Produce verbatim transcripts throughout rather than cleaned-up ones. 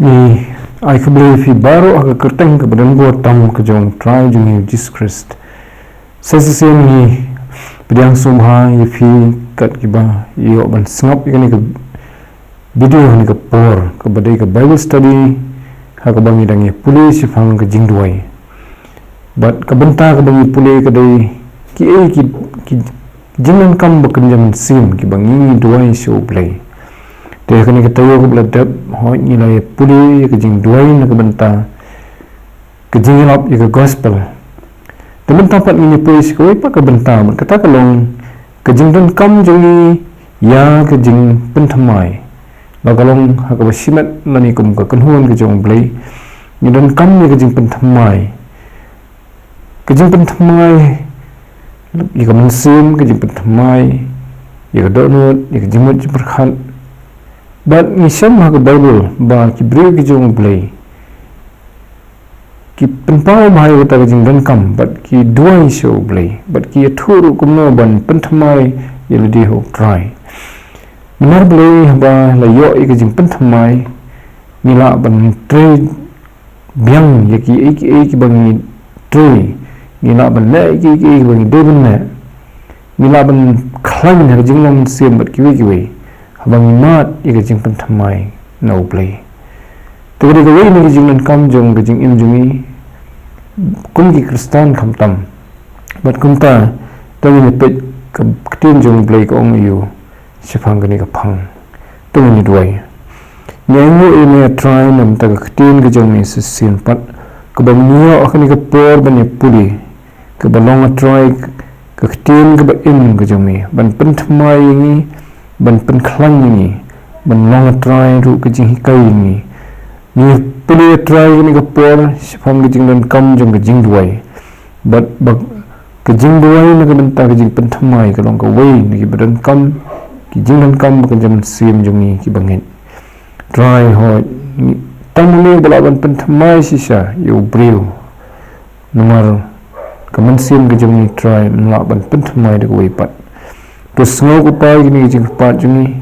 Ngi ai khublei ïa phi baroh ha ka kyrteng kaba donbor tam ka jong u Trai jong ngi u Jisu Khrist. Sa shisien ngi pdiang sngewbha ïa phi kat kiba ïoh ban sngap ïa kane ka video ha kane ka por kaba dei ka Bible study ha kaba ngi dang ïa pule shaphang ka jingduwai. Bad ka bynta kaba ngi pule ka dei kiei ki, ki jingdonkam ba kynja mynsiem kiba ngi duwai sha u Blei. Te ha kane ka taïew kaba la dep hooid ngi la ïa pule ïa ka jingduwai na ka bynta ka jingïalap ïa ka gospel. Te mynta pat ngin ïa pule sha kawei pat ka bynta bad kata ka long ka jingdonkam jong ngi ïa ka jingpynthymmai. La ka long ha kaba shimet lane kum ka kynhun ka jong u Blei ngi donkam ïa ka jingpynthymmai. Ka jingpynthymmai ïa ka mynsiem, ka jingpynthymmai ïa ka dohnud, ïa ka jingmut jingpyrkhat. Bad ngi shem ha ka Bible ba ki briew ki jong u Blei ki pynpaw bha ïa kata ka jingdonkam bad ki duwai sha u Blei bad ki ïathuh ruh kumno ban pynthymmai ïa lade ha u Trai. Namar balei? Haba la ïoh ïa ka jingpynthymmai ngi lah ban trei biang ïa kiei kiei kiba ngi trei, ngi lah ban leh ïa kiei kiei kiba ngi dei ban leh, ngi lah ban khlaiñ ha ka jinglong mynsiem bad kiwei kiwei haba ngi mad ïa ka jingpynthymmai na u Blei. Te ka dei kawei na ka jingdonkam jong ka jingim jong ngi kum ki Khristan khamtam. Bad kumta to ngin ïa peit ka ktien jong u Blei ka ong aïu shaphang kane ka phang. To ngin ïa duwai. Ngi ainguh ïa me A Trai namar ka ktien ka jong me shisien pat kaba ngi ïoh ha kane ka por ban ïa pule, kaba long A Trai ka ktien kaba im ka jong me ban pynthymmai ïa ngi, ban pynkhlaiñ ïa ngi, ban long A Trai ruh ka jinghikai ïa ngi. Ngi pule A Trai kane ka por shaphang ka jingdonkam jong ka jingduwai. Bad ba ka jingduwai na ka bynta ka jingpynthymmai ka long kawei na kiba donkam ki jingdonkam ba kynja mynsiem jong ngi kiba ngeit. Trai hooid, tang une uba lah ban pynthymmai shisha ïa u briew. Namar ka mynsiem ka jong ngi Trai ym lah ban pynthymmai da kawei pat. To sngew ko Pa ïa kine ki jingkyrpad jong ngi,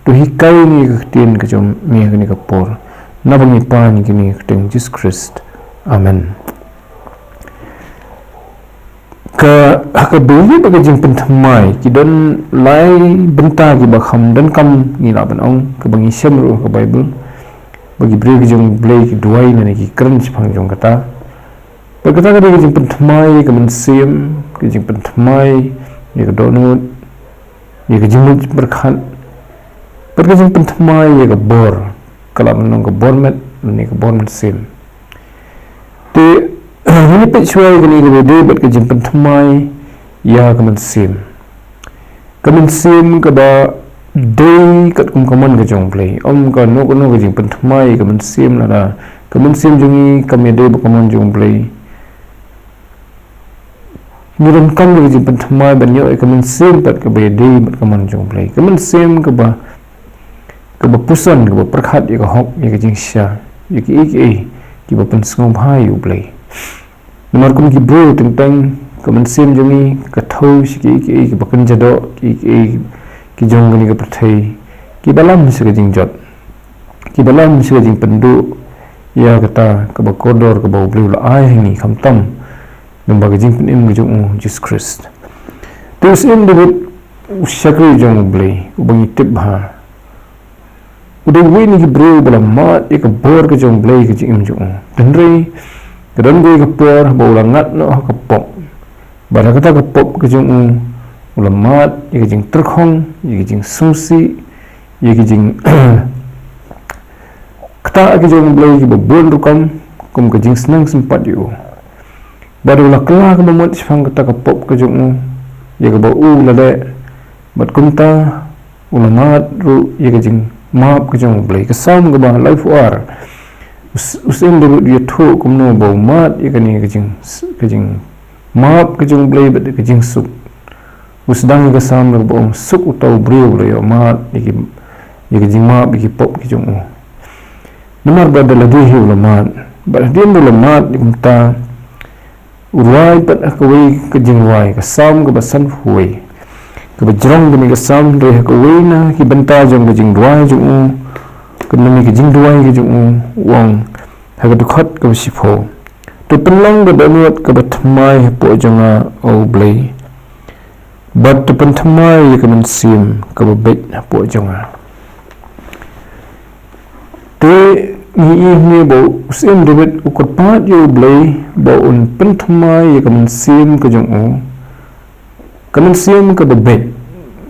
to hikai ïa ngi ka ktien ka jong me ha kane ka por. Naba ngi pan ïa kine ha ka kyrteng Jisu Khrist. Amen. Ka, ha kaba ïadei bad ka jingpynthymmai ki don lai bynta kiba kham donkam ngi lah ban ong kaba ngi shem ruh ha ka Bible. Ba ki briew ki jong u Blei ki duwai lane ki kren shaphang jong kata. Bad kata ka dei ka jingpynthymmai ïa ka mynsiem, ka jingpynthymmai ïa ka dohnud, ïa ka jingmut jingpyrkhat. Bad ka jingpynthymmai ïa ka bor, ka lah ban long ka bor met lane ka bor mynsiem. Te ngin ïa peit shuwa ïa kane kaba ïadei bad ka jingpynthymmai ïa ka mynsiem. Ka mynsiem kaba dei katkum ka mon ka jong u Blei. Ym kano kano ka jingpynthymmai ïa ka mynsiem lada ka mynsiem jong ngi kam ïadei bad ka mon jong u Blei. Ngi donkam ïa ka jingpynthymmai ban ïoh ïa ka mynsiem pat kaba ïadei bad ka mon jong u Blei. Ka mynsiem kaba, kaba puson, kaba pyrkhat ïa ka hok, ïa ka jingshisha, ïa kiei kiei kiba pynsngewbha ïa u Blei. Namar kum ki briew teng teng ka mynsiem jong ngi ka thew sha kiei kiei kiba kynja doh, kiei kiei ki jong kane ka pyrthei kiba lam sha ka jingjot, kiba lam sha ka jingpynduh ïa kata kaba kordor kaba u Blei u la ai ha ngi khamtam lyngba ka jingpynim ka jong u Jisu Khrist. Te u Syiem David u shakri jong u Blei uba ngi tip bha, u dei uwei na ki briew ba la mad ïa ka bor ka jong u Blei ha ka jingim jong u. Hynrei ka don kawei ka por ba u la ngat noh ha ka pop. Bad ha kata ka pop ka jong u, u la mad ïa ka jingtyrkhong, ïa ka jingsngewsih, ïa ka jing ktah ka jong u Blei kiba bun rukom kum ka jingsneng sympat ïa u. Bad u la kylla kaba mut shaphang kata ka pop ka jong u, ïa kaba u la leh. Bad kumta u la mad ruh ïa ka jingmap ka jong u Blei. Ka Salm kaba laiphew ar, u s-, u Syiem David u ïathuh kumno ba u mad ïa kane ka jing, ka jingmap ka jong u Blei bad ka jingsuk. U sdang ïa ka Salm da kaba ong, suk uta u briew uba la ïoh mad ïa ki, ïa ka jingmap ïa ki pop ki jong u. Namar ba da lade hi u la mad, bad hadien ba u la mad ïa kumta, u rwai pat ha kawei ka jingrwai, ka Salm kaba sanphew wei. Kaba jrong kane ka Salm, hynrei ha kawei na ki bynta jong ka jingduwai jong u, Ka nang ïa ka jingduwai ka jong u, u ong ha ka dkhot kaba shiphew: To pynlong ka dohnud kaba thymmai hapoh jong nga, O Blei, bad to pynthymmai ïa ka mynsiem kaba beit hapoh jong nga. Te ngi ïohi ba u Syiem David u kyrpad ïa U Blei ba un pynthymmai ïa ka mynsiem ka jong u, ka mynsiem kaba beit,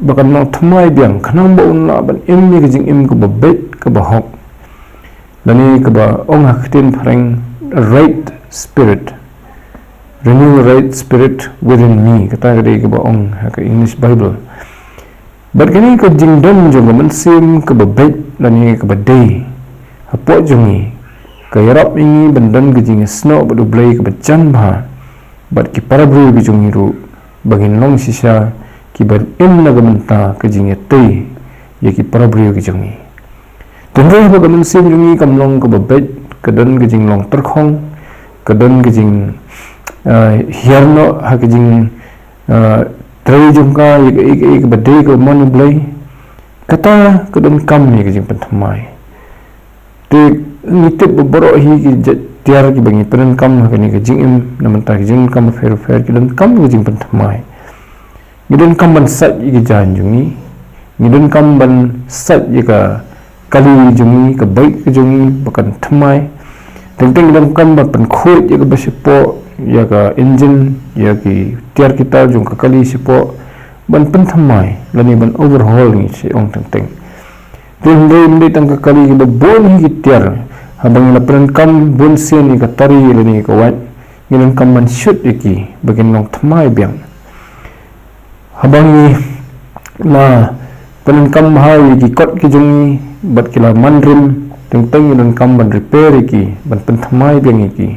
ba kan long thymmai biang, khnang ba un lah ban im ïa ka jingim kaba beit, kaba hok. Lane kaba ong ha ka ktien phareng, right spirit. Renew a right spirit within me. Kata ka dei kaba ong ha ka English Bible. Bad kane ka jingdon jong ka mynsiem kaba beit lane kaba dei hapoh jong ngi, ka ïarap ïa ngi ban don ka jingïasnoh bad U Blei kaba jan bha, bad ki para briew ki jong ngi ruh, ba ngin long shisha kiba im na ka bynta ka jingïatei ïa ki para briew ki jong ngi. Te hynrei haba ka mynsiem jong ngi kam long kaba beit, ka don ka jinglong tyrkhong, ka don ka jing, ah, hiar noh ha ka jing, ah, trei jong ka ïa ka, ïa ka, ïa kaba dei kaba mon U Blei, kata ka donkam ïa ka jingpynthymmai. Te ngi tip ba baroh hi ki jait tiar kiba ngi pyndonkam ha kane ka jingim, na bynta ki jingdonkam bapher bapher, ki donkam ka jingpynthymmai. Ngi donkam ban sait ïa ki jaiñ jong ngi. Ngi donkam ban sait ïa ka kali jong ngi, ka bike ka jong ngi, ba kan thymmai. Teng teng ngi donkam ban pynkhuid ïa kaba shapoh, ïa ka engine, ïa ki tiar ki tar jong ka kali shapoh, ban pynthymmai lane ban overhaul, ngi shu ong teng teng. Te hynrei ym dei tang ka kali, kiba bun hi ki tiar, haba ngi la pyndonkam bun sien ïa ka tari lane ïa ka wait, ngi donkam ban shut ïa ki ba kin long thymmai biang. Haba ngi la pyndonkam bha ïa ki kot ki jong ngi bad ki la man rim, teng teng ngi donkam ban repair ïa ki, ban pynthymmai biang ïa ki.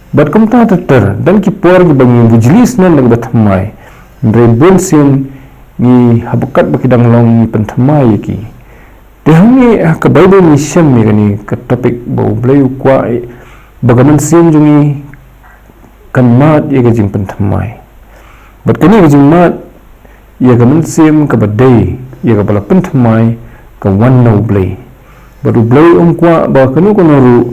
Bad kumta ter ter, don ki por kiba ngi bujli snem da kaba thymmai, hynrei bun sien ngi, haba kat ba ki dang long, ngi pynthymmai ïa ki. Te hangne ha ka Baibl ngi shem ïa kane ka topic ba U Blei u kwah, eh, ba ka mynsiem jong ngi kan mad ïa ka jingpynthymmai. Bad kane ka jingmad ïa ka mynsiem kaba dei ïa kaba la pynthymmai ka wan na U Blei. Bad U Blei um kwah ba kano kano ruh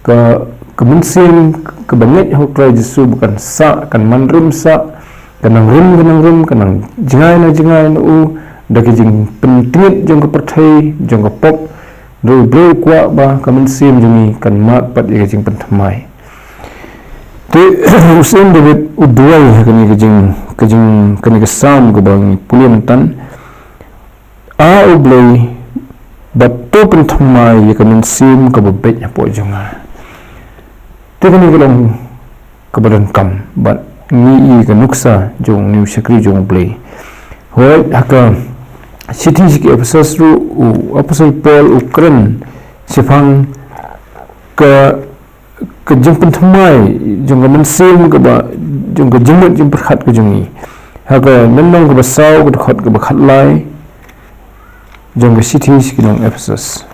ka, ka mynsiem kaba ngeit ha U Trai Jisu ba kan sah, kan man rim sah, kan nang rim, kan nang rim, kan nang jngai na jngai na u da ka jingpyntngit jong ka pyrthei, jong ka pop. Hynrei U Blei u kwah ba ka mynsiem jong ngi kan mad pat ïa ka jingpynthymmai. Te u Syiem David u duwai ha kane ka jing, ka jing, kane ka Salm kaba ngi pule myntan. A U Blei, bad to pynthymmai ïa ka mynsiem kaba beit hapoh jong nga. Te kane ka long kaba donkam, bad ngi ïohi ka nuksa jong une u shakri jong U Blei. Hooid, ha ka shithi sha ki Ephesos ruh u Apostol Paul u kren shaphang ka, ka jingpynthymmai jong ka mynsiem kaba, jong ka jingmut jingpyrkhat ka jong ngi. Ha ka lynnong kaba saw, ka dkhot kaba khatlai jong ka shithi sha ki nong Ephesos.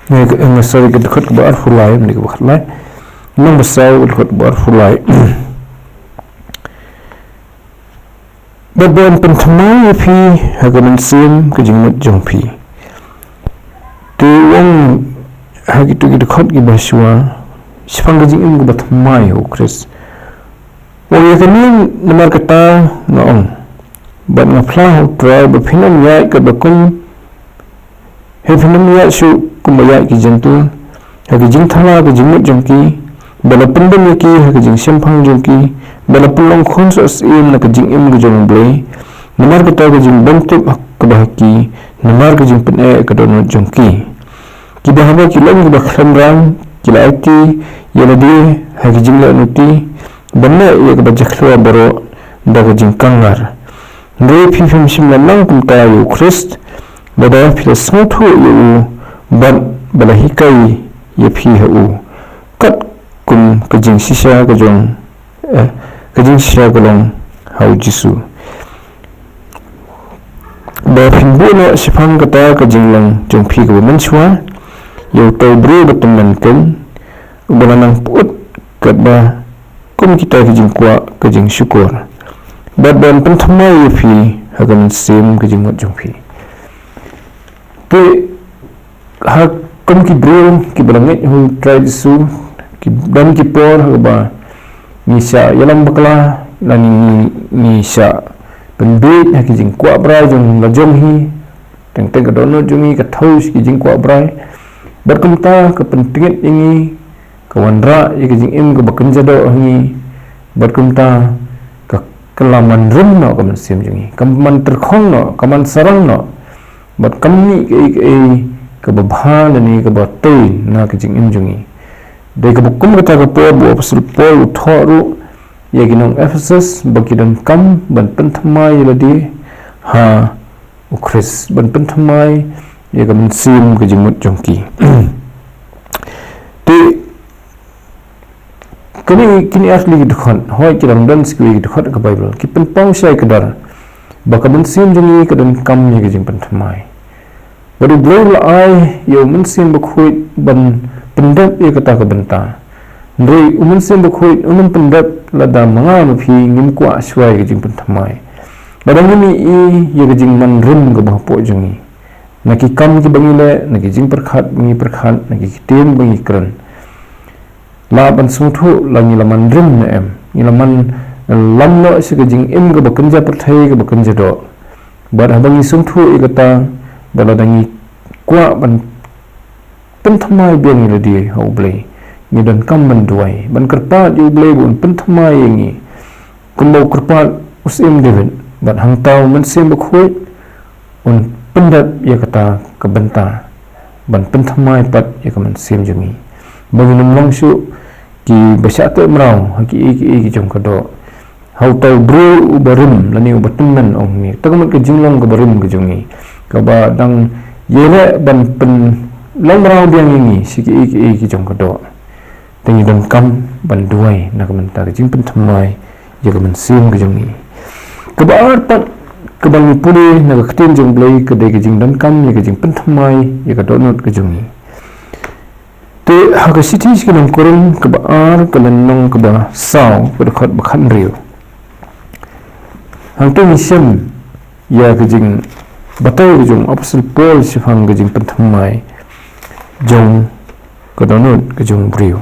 Nga, nga, sorry, ka dkhot kaba arphew lai, ym dei kaba khatlai. Lynnong ba saw, ka dkhot kaba arphew lai. Bad ban pynthymmai ïa phi ha ka mynsiem ka jingmut jong phi. Te u ong ha kito ki dkhot kiba shuwa shaphang ka jingim kaba thymmai ha U Khrist. U ong ïa kane namar kata nga ong, bad nga phla ha U Trai, ba phin ym ïaid katba kum, he phin ym ïaid shuh kumba ïaid ki Jentil, ha ka jingthala ka jingmut jong ki, ba la pynbun ïa ki ha ka jingshemphang jong ki, ba la pynlong khun soh syiem na ka jingim ka jong U Blei, namar kata ka jingbymtip kaba ha ki, namar ka jingpyneh ka dohnud jong ki. Kiba haba ki long kiba khlem rang, ki la aiti ïa lade ha ki jingleh nuti, ban leh ïa kaba jakhlia baroh da ka jingkangar. Hynrei phi phim shym la nang kumta ïa U Khrist, lada phi la sngewthuh ïa u, bad ba la hikai ïa phi ha u, katkum ka jingshisha ka jong, eh, ka jingshisha ka long ha U Jisu. ba phin buh noh shaphang kata ka jinglong jong phi kaba mynshuwa ïa uta u briew ba tymmen keiñ, uba la nang pyut katba kum kita ki jingkwah ka jingshukor, bad ban pynthymmai ïa phi ha ka mynsiem ka jingmut jong phi. Te ha kum ki briew kiba la ngeit ha u Trai Jisu, ki don ki por ha kaba ngi shah ïalam bakla, lane ngi, ngi shah pynbieit ha ki jingkwah brai jong la jong hi. Teng teng ka dohnud jong ngi ka thew sha ki jingkwah brai, bad kumta ka pyntngit ïa ngi, ka wanrah ïa ka jingim kaba kynja doh ha ngi, bad kumta ka, ka la man rim noh ka mynsiem jong ngi, ka man tyrkhong noh, ka man sarang noh, bad kam mih kaei kaei kaba bha lane kaba tei na ka jingim jong ngi. Dei kaba kum kata ka por ba u Apostol Paul u thoh ruh ïa ki nong Ephesus ba ki donkam ban pynthymmai ïa lade ha u Khrist, ban pynthymmai ïa ka mynsiem ka jingmut jong ki. Te kine, kine ar tylli ki dkhot, hooid ki dang don sa kiwei ki dkhot ha ka Baibl, ki pynpaw shai kdar ba ka mynsiem jong ngi ka donkam ïa ka jingpynthymmai. Bad U Blei u la ai ïa u Mynsiem Bakhuid ban pyndep ïa kata ka bynta. Hynrei u Mynsiem Bakhuid um pyndep lada ma nga ma phi ngim kwah shuwa ïa ka jingpynthymmai. Lada ngim ïohi ïa ka jingman rim kaba hapoh jong ngi, na ki kam kiba ngi leh, na ki jingpyrkhat ba ngi pyrkhat, na ki ktien ba ngi kren. Lah ban sngewthuh la ngi la man rim ne em, ngi la man lam noh sha ka jingim kaba kynja pyrthei, kaba kynja doh. Bad haba ngi sngewthuh ïa kata, bad lada ngi kwah ban pynthymmai biang ïa lade ha U Blei, ngi donkam ban duwai, ban kyrpad ïa U Blei ba un pynthymmai ïa ngi, kumba u kyrpad u Syiem David, bad hangta u Mynsiem Bakhuid un pyndep ïa kata ka bynta ban pynthymmai pat ïa ka mynsiem jong ngi, ba ngin ym long shuh kiba shah teh mraw ha kiei kiei ki jong ka doh. Ha uta u briew uba rim lane uba tymmen, ong ngi, kata ka mut ka jinglong kaba rim ka jong ngi, kaba dang ïaleh ban pynlong mraw biang ïa ngi sha kiei kiei ki jong ka doh. Te ngi donkam ban duwai na ka bynta ka jingpynthymmai ïa ka mynsiem ka jong ngi. Kaba ar pat kaba ngi pule na ka ktien jong U Blei ka dei ka jingdonkam ïa ka jingpynthymmai ïa ka dohnud ka jong ngi. Te ha ka shithi sha ki nong Korinth kaba ar, ka lynnong kaba saw, ka dkhot ba khathynriew, hangta ngi shem ïa ka jingbatai ka jong u Apostol Paul shaphang ka jingpynthymmai jong ka dohnud ka jong u briew.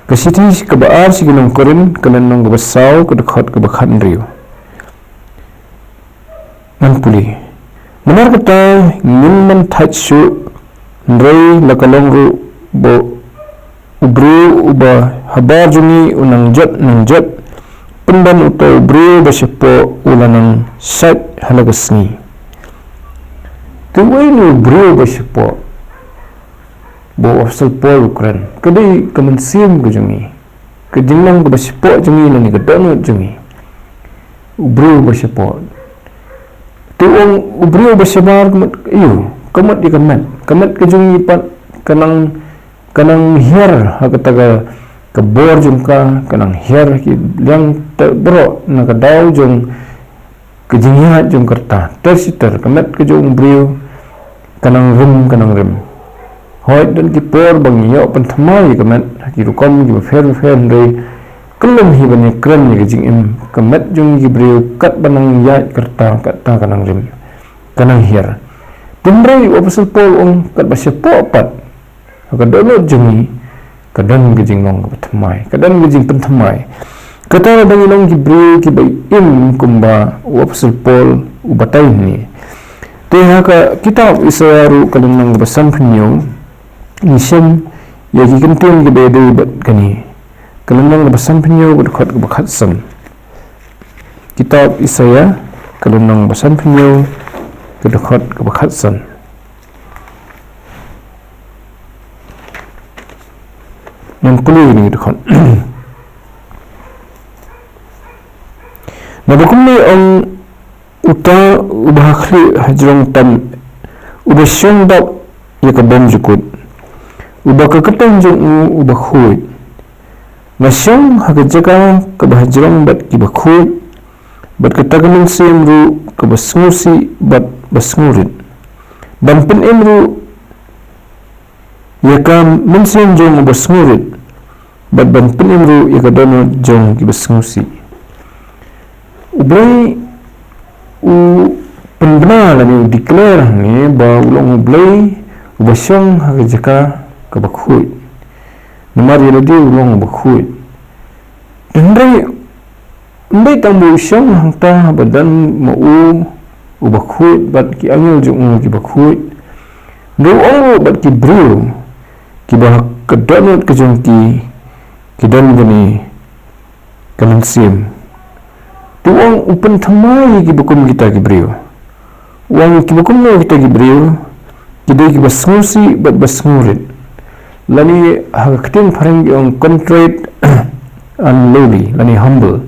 Ka shithi kaba ar sha ki nong Korinth, ka lynnong kaba saw, ka dkhot kaba khathynriew. Ngan pule. Namar kata ngin ym thait shuh, hynrei la ka long ruh ba u briew uba habar jong ngi u nang jot nang jot, pynban uta u briew ba shapoh u la nang shait ha la ka sngi. Te uei une u briew ba shapoh ba u Apostol Paul u kren? Ka dei ka mynsiem ka jong ngi, ka jinglong kaba shapoh jong ngi lane ka dohnud jong ngi. U briew ba shapoh. Te u ong u briew ba shabar ka mut aïu? Ka mut ïa ka met. Ka met ka jong ngi pat ka nang, ka nang hiar ha kata ka, ka bor jong ka, ka nang hiar ha ki liang ter baroh na ka daw jong ka jingïaid jong ka rta. Ter shi ter ka met ka jong u briew ka nang rim, ka nang rim. Hooid, don ki por ba ngi ïoh pynthymmai ïa ka met ha ki rukom kiba pher bapher, hynrei ka long hi ban ïakren ïa ka jingim ka met jong ki briew katba nang ïaid ka rta, kata ka nang rim, ka nang hiar. Hynrei u Apostol Paul u ong katba shapoh pat ha ka dohnud jong ngi ka don ka jinglong kaba thymmai, ka don ka jingpynthymmai. Kata lada ngi long ki briew kiba im kumba u Apostol Paul u batai hangne. Te ha ka kitab Isaïah ruh ka lynnong kaba sanphew hynñiew ngi shem ïa ki kyntien kiba ïadei bad kane. Ka lynnong kaba sanphew hynñiew ka dkhot kaba khatsan. Kitab Isaïah ka lynnong kaba sanphew hynñiew ka dkhot kaba khatsan. Ngan pule ïa kane ka dkhot. Naba kumne ong uta uba ha khlieh ha jrong tam, uba shong dap ïa ka bymjukut, uba ka kyrteng jong u uba khuid. Nga shong ha ka jaka kaba ha jrong bad kiba khuid, bad kata ka mynsiem ruh kaba sngewsih bad ba sngewrit, ban pynim ruh ïa ka mynsiem jong uba sngewrit, bad ban pynim ruh ïa ka dohnud jong kiba sngewsih. U Blei u pynbna lane u declare hangne ba u long U Blei uba shong ha ka jaka kaba khuid. Namar ïa lade u long uba khuid. Hynrei ym dei tang ba u shong hangta haba don ma u uba khuid bad ki angel jong u kiba khuid, hynrei u ong ruh bad ki briew kiba ha ka dohnud ka jong ki ki don kane ka mynsiem. Te u ong u pynthymmai ïa kiba kum kita ki briew. U ong kiba kumno kita ki briew, ki dei kiba sngewsih bad ba sngewrit. Lane ha ka ktien phareng ki ong contrite and lowly, lane humble.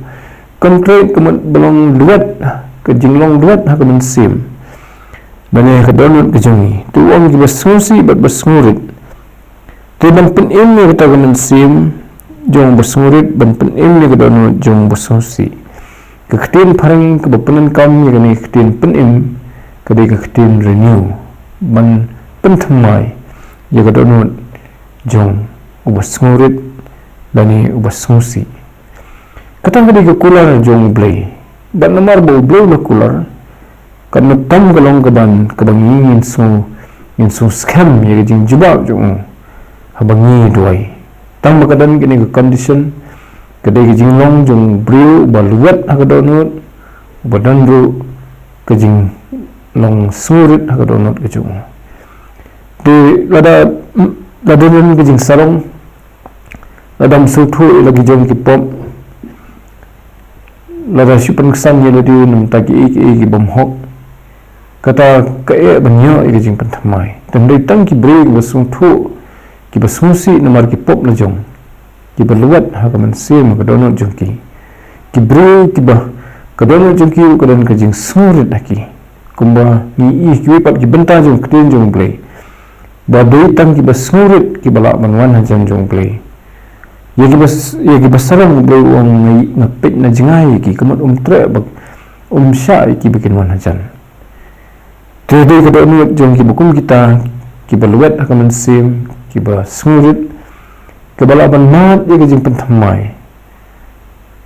Contrite ka mut ba long luwat, ka jinglong luwat ha ka mynsiem. Lane ha ka dohnud ka jong ngi. Te u ong kiba sngewsih bad ba sngewrit. Te ban pynim ïa kata ka mynsiem jong uba sngewrit, ban pynim ïa ka dohnud jong uba sngewsih. Ka ktien phareng kaba pyndonkam ïa kane ka ktien pynim ka dei ka ktien renew. Ban pynthymmai ïa ka dohnud jong uba sngewrit lane uba sngewsih. Kata ka dei ka kular jong U Blei. Bad namar ba U Blei u la kular, katno tam ka long kaba, kaba ngi ngin sngew, ngin sngew skhem ïa ka jingjubab jong u haba ngi duwai. Tang ba ka don kane ka condition, ka dei ka jinglong jong u briew uba luwat ha ka dohnud, uba don ruh ka jinglong sngewrit ha ka dohnud ka jong u. Te lada, lada don ka jingsarong, lada ym sngewthuh ïa la ki jong ki pop, lada shu pynksan ïa lade na bynta kiei kiei ki bymhok, kata ka eh ban ïoh ïa ka jingpynthymmai. Te ym dei tang ki briew kiba sngewthuh, kiba sngewsih namar ki pop la jong, kiba luwat ha ka mynsiem ha ka dohnud jong ki. Ki briew kiba ka dohnud jong ki ruh ka don ka jingsngewrit ha ki. Kumba ngi ïohi kiwei pat ki bynta jong ka ktien jong U Blei, ba dei tang kiba sngewrit kiba lah ban wan hajan jong U Blei. Ïa kiba s-, ïa kiba sarong U Blei u ong nga, nga peit na jngai ïa ki, ka mut um treh ba, um shah ïa ki ba kin wan hajan. Te dei ka dohnud jong kiba kum kita, kiba luwat ha ka mynsiem, kiba sngewrit, kiba lah ban mad ïa ka jingpynthymmai.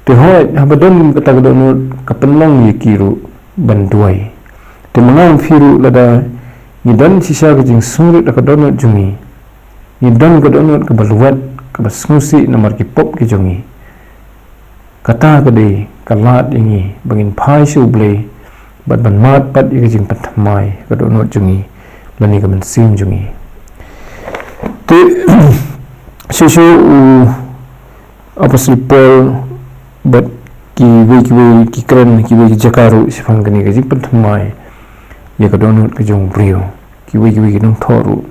Te hooid, haba don kata ka dohnud, ka pynlong ïa ki ruh ban duwai. Te ma nga ma phi ruh, lada ngi don shisha ka jingsngewrit ha ka dohnud jong ngi, ngi don ka dohnud kaba luwat, kaba sngewsih namar ki pop ki jong ngi, kata ka dei ka lad ïa ngi ba ngin phai sha U Blei bad ban mad pat ïa ka jingpynthymmai ha ka dohnud jong ngi lane ka mynsiem jong ngi. Te shisha u Apostol Paul bad kiwei kiwei ki kren, kiwei ki jaka ruh shaphang kane ka jingpynthymmai ïa ka dohnud ka jong u briew, kiwei kiwei ki nongthoh ruh.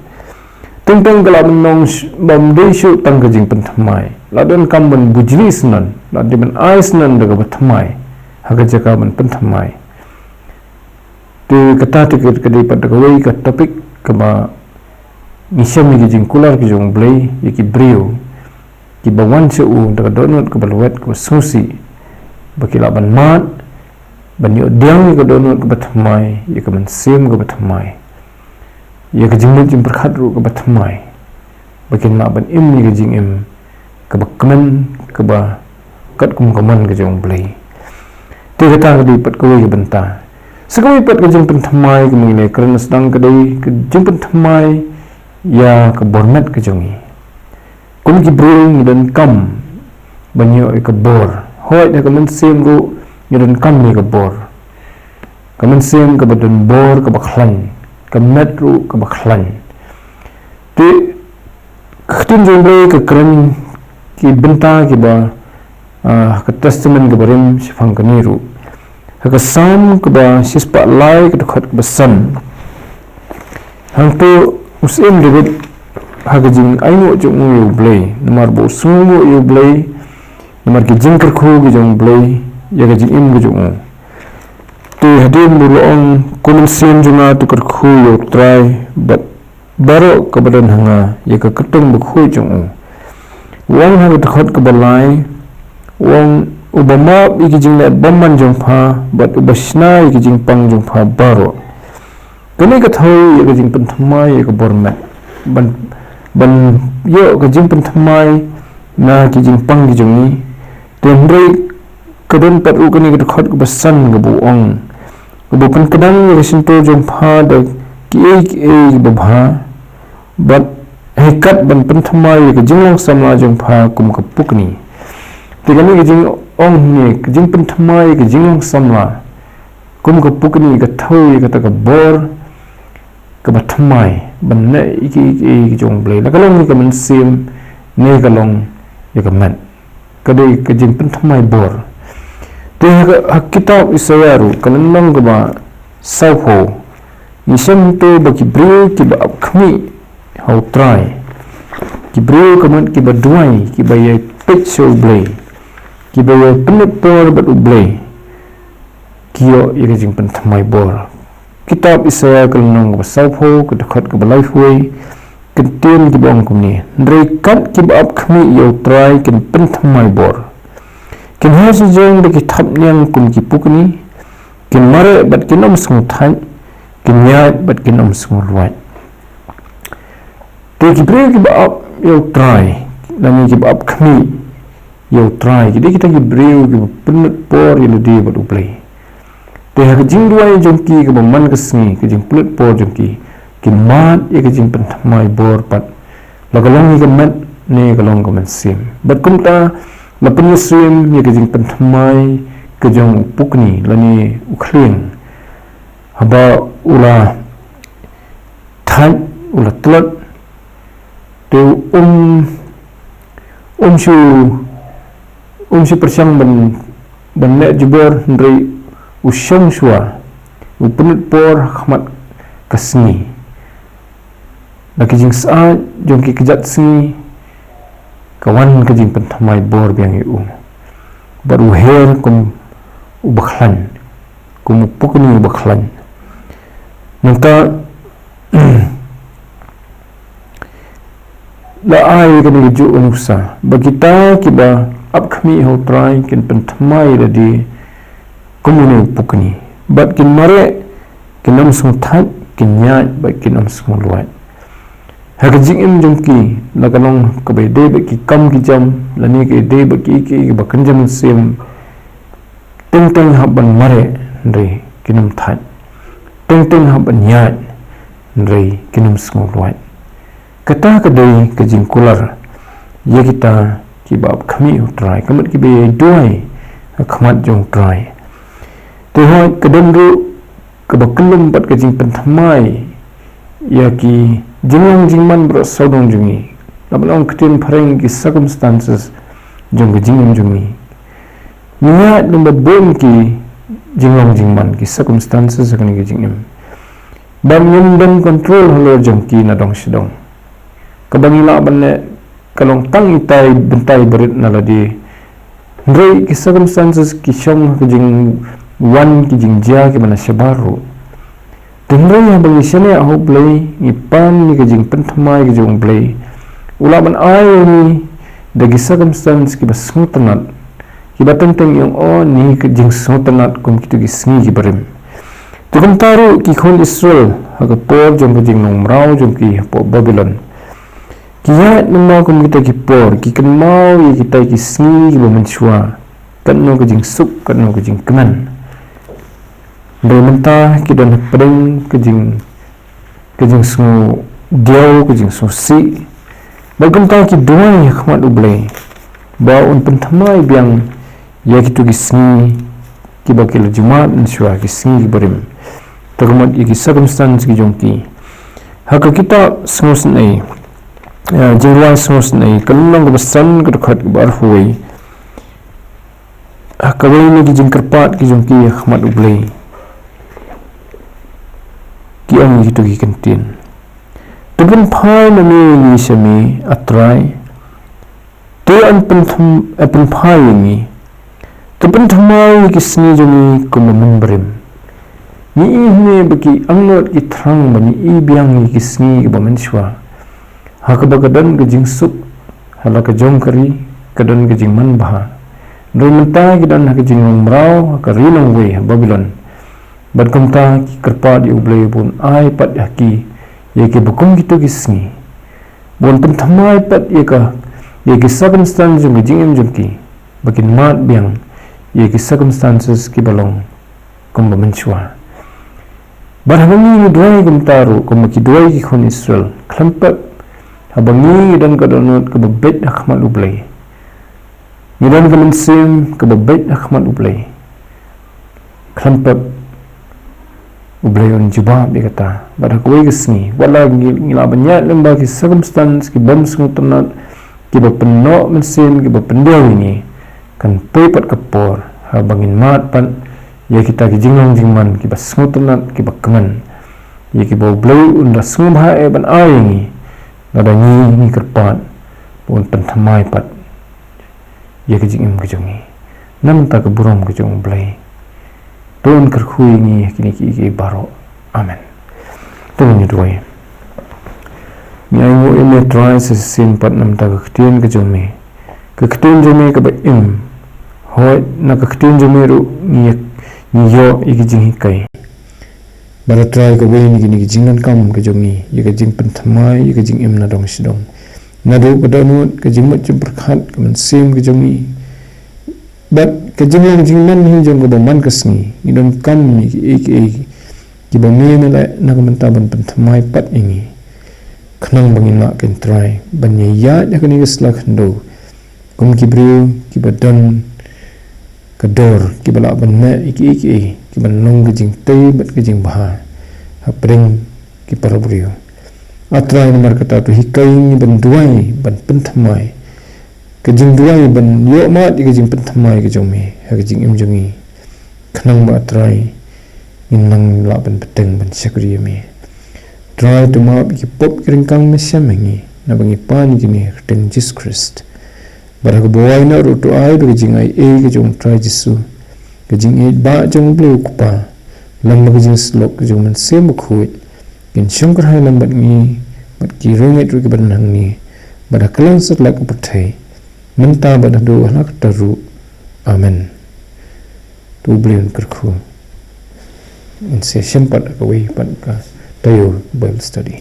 Teng teng ka lah ban long sh-, bym dei shuh tang ka jingpynthymmai, la donkam ban bujli syndon, la dei ban ai syndon da kaba thymmai ha ka jaka ban pynthymmai. Te kata te ka, ka dei pat da kawei ka topic kaba ngi shem ïa ki jingkular ki jong U Blei ïa ki briew kiba wan sha u da ka dohnud kaba luwat kaba sngewsih, ba ki lah ban mad, ban ïoh pdiang ïa ka dohnud kaba thymmai, ïa ka mynsiem kaba thymmai, ïa ka jingmut jingpyrkhat ruh kaba thymmai, ba kin lah ban im ïa ka jingim kaba kmen, kaba katkum ka mon ka jong U Blei. Te kata ka dei pat kawei ka bynta. Sa kawei pat ka jingpynthymmai kaba ngi la kren sdang ka dei ka jingpynthymmai ïa ka bor met ka jong ngi. Kum ki briew ngi donkam ban ïoh ïa ka bor. Hooid, ha ka mynsiem ruh ngi donkam ïa ka bor. Ka mynsiem kaba don bor kaba khlaiñ, ka met ruh kaba khlaiñ. Te ka ktien jong U Blei ka kren ki bynta kiba, ah, ka Testament kaba rim shaphang kane ruh. Ha ka Salm kaba shispah lai ka dkhot kaba san. Hangto u Syiem David ha ka jingainguh jong u ïa U Blei, namar ba u sngewnguh ïa U Blei, namar ki jingkyrkhu ki jong U Blei ïa ka jingim ka jong u. Te hadien ba u la ong, ko mynsiem jong nga to kyrkhu ïa U Trai, bad baroh kaba don ha nga ïa ka kyrteng bakhuid jong u. U ong ha ka dkhot kaba lai, u ong, uba map ïa ki jingleh bymman jong pha, bad uba shna ïa ki jingpang jong pha baroh. Kane ka thew ïa ka jingpynthymmai ïa ka bor met, ban, ban ïoh ka jingpynthymmai na ki jingpang ki jong ngi. Te hynrei ka don pat ruh kane ka dkhot kaba san kaba ong, kaba pynkdang ïa ka shyntur jong pha da kiei kiei kiba bha, bad hynrei kat ban pynthymmai ïa ka jinglong samla jong pha kum ka pukni. Te kane ka jingong ne ka jingpynthymmai ïa ka jinglong samla kum ka pukni ka thew ïa kata ka bor kaba thymmai ban leh ïa ki, ïa ki jong U Blei, la ka long ïa ka mynsiem ne ka long ïa ka met. Ka dei ka jingpynthymmai bor. Te ha ka, ha kitab Isaïah ruh ka lynnong kaba sawphew, ngi shem to ba ki briew kiba ap khmih ha U Trai, ki briew ka mut kiba duwai, kiba ïai peit sha U Blei, kiba ïai pynlut por bad U Blei, ki ïoh ïa ka jingpynthymmai bor. Kitab Isaïah ka lynnong kaba sawphew, ka dkhot kaba laiphew, ka ktien kiba ong kumne: Hynrei kat kiba ap khmih ïa U Trai kin pynthymmai bor. Kin heh shajrong da ki thapniang kum ki pukni, kin mareh bad kin ym sngewthait, kin ïaid bad kin ym sngewlwait. Te ki briew kiba ap ïa U Trai, lane kiba ap khmih ïa U Trai, ki dei kita ki briew kiba pynlut por ïa lade bad U Blei. Te ha ka jingduwai jong ki kaba man ka sngi, ka jingpynlut por jong ki, ki mad ïa ka jingpynthymmai bor pat, la ka long ïa ka met ne ka long ka mynsiem. Bad kumta la pynïasyriem ïa ka jingpynthymmai ka jong u pukni lane u khlieng. Haba u la thait, u la tlot, te um, um shu, um shu pyrshang ban, ban leh jubor, hynrei u shong shuwa, u pynlut por ha khmat ka sngi. Na ki jingsyaid jong ki kjat sngi, ka wan ka jingpynthymmai bor biang ïa u. Bad u her kum uba khlaiñ, kum u pukni uba khlaiñ. Nangta la ai kane ka juh u nuksa ba kita kiba ap khmih ha U Trai kin pynthymmai lade kum une u pukni, bad kin mareh, kin ym sngewthait, kin ïaid bad kin ym sngewlwait. Ha ka jingim jong ki, la ka long kaba ïadei bad ki kam ki jam lane ka ïadei bad ki, ki, kiba kynja mynsiem, teng teng hap ban mareh, hynrei kin ym thait. Teng teng hap ban ïaid, hynrei kin ym sngewlwait. Kata ka dei ka jingkular ïa kita kiba ap khmih ha U Trai, ka mut kiba ïai duwai ha khmat jong U Trai. Te hooid, ka don ruh kaba kyllum bad ka jingpynthymmai ïa ki jinglong jingman baroh sawdong jong ngi. Lada ban ong ktien phareng, ki circumstances jong ka jingim jong ngi. Ngi ïaid lem bad bun ki jinglong jingman, ki circumstances ha kane ka jingim, ba ngim don control halor jong ki na dong sha dong. Kaba ngi lah ban leh ka long tang itai bynta barit na lade. Hynrei ki circumstances ki shong ha ka jingwan ki jingjia kiba na shabar ruh. Te hynrei haba ngi shaniah ha U Blei, ngi pan ïa ka jingpynthymmai ka jong U Blei, u lah ban ai ïa ngi da ki circumstance kiba sngewtynnat, kiba teng teng ïa ngi, oh, ïa ka jingsngewtynnat kum kito ki sngi kiba rim. Te kumta ruh ki khun Israel ha ka por jong ka jinglong mraw jong ki hapoh Babilon, ki ïaid mynno kum kita ki por, ki kynmaw ïa kita ki sngi kiba mynshuwa, katno ka jingsuk, katno ka jingkmen. Hynrei mynta ki don hapdeng ka jing, ka jingsngewdiaw, ka jingsngewsih. Bad kumta ki duwai ha khmat U Blei ba un pynthymmai biang ïa kito ki sngi kiba ki la ju mad mynshuwa, ki sngi kiba rim. Te ka mut ïa ki circumstance ki jong ki. Ha ka kitab Sngewsynei, eh, Jingrwai Sngewsynei, ka lynnong kaba san, ka dkhot kaba arphew wei, ha kawei na ki jingkyrpad ki jong ki ha khmat U Blei, ki ong ïa kito ki kyntien: To pynphai ma me ïa ngi sha me, A Trai. To ïa pynthym-, ïa pynphai ïa ngi. To pynthymmai ïa ki sngi jong ngi kum ba mynbarim. Ngi i hangne ba ki angnud ki thrang, ba ngi i biang ïa ki sngi kiba mynshuwa, ha kaba ka don ka jingsuk, ha la ka jong ka ri ka don ka jingmanbha. Hynrei mynta ki don ha ka jinglong mraw ha ka ri longwei ha Babilon. Bad kumta ki kyrpad ïa U Blei ba un ai pat ïa ki, ïa ki ba kum kito ki sngi, ba un pynthymmai pat ïa ka, ïa ki circumstance jong ka jingim jong ki, ba kin mad biang ïa ki circumstances ki ba long kumba mynshuwa. Bad haba ngi ngi duwai kumta ruh, kumba ki duwai ki khun Israel, khlem pep, haba ngi ngi don ka dohnud kaba beit ha khmat U Blei, ngi don ka mynsiem kaba beit ha khmat U Blei, khlem pep U Blei un jubab ïa kata. Bad ha kawei ka sngi, wat la ngi, ngi lah ban ïaid lyngba ki circumstance ki bym sngewtynnat, ki ba pynnoh mynsiem, ki ba pyndiaw ïa ngi, kan poi pat ka por haba ngin mad pat ïa kita ki jinglong jingman ki ba sngewtynnat, ki ba kmen, ïa ki ba U Blei un da sngewbha eh ban ai ïa ngi, lada ngi ngi kyrpad ba un pynthymmai pat ïa ka jingim ka jong ngi. Namar ka burom ka jong U Blei, to un kyrkhu ïa ngi ha kine kiei kiei baroh. Amen. To ngin ïa duwai. Ngi ainguh ïa me Trai sa shisien pat namar ka ktien ka jong me, ka ktien jong me kaba im. Hooid, na ka ktien jong me ruh ngi, ngi ïoh ïa ka jinghikai. Bad Trai, kawei na kine ki jingdonkam ka jong ngi, ïa ka jingpynthymmai ïa ka jingim na dong sha dong, naduh ka dohnud, ka jingmut jingpyrkhat, ka mynsiem ka jong ngi, bad ka jinglong jingman hi jong kaba man ka sngi, ngi donkam ïa kiei kiei ki ba me me la leh na ka bynta ban pynthymmai pat ïa ngi, khnang ba ngin lah, ko Trai, ban ïaid ha kane ka sla khyndew kum ki briew ki ba don ka dor, ki ba lah ban meh ïa kiei kiei ki ban long ka jingtei bad ka jingbha hapdeng ki para briew. A Trai, namar kata to hikai ngi ban duwai, ban pynthymmai, ka jingduwai ban ïoh mad ïa ka jingpynthymmai ka jong me ha ka jingim jong ngi, khnang ba, a Trai, ngin nang lah ban bteng ban shakri ïa me. Trai, to map ïa ki pop ki ryngkang me shem ha ngi, naba ngi pan ïa kine ha ka kyrteng Jisu Khrist. Bad ha kaba wai noh ruh, to ai ba ka jingaiei ka jong u Trai Jisu, ka jingïeit ba jong U Blei U Kpa, lem bad ka jingsyllok ka jong U Mynsiem Bakhuid, kin shongkyrhai lem bad ngi, bad ki riewngeit ruh ki ba don hangne, bad ha kylleng satlak ka pyrthei, mynta bad haduh hala katta ruh. Amen. To U Blei un kyrkhu. Ngin sa ïashem pat ha kawei pat ka taïew Bible study.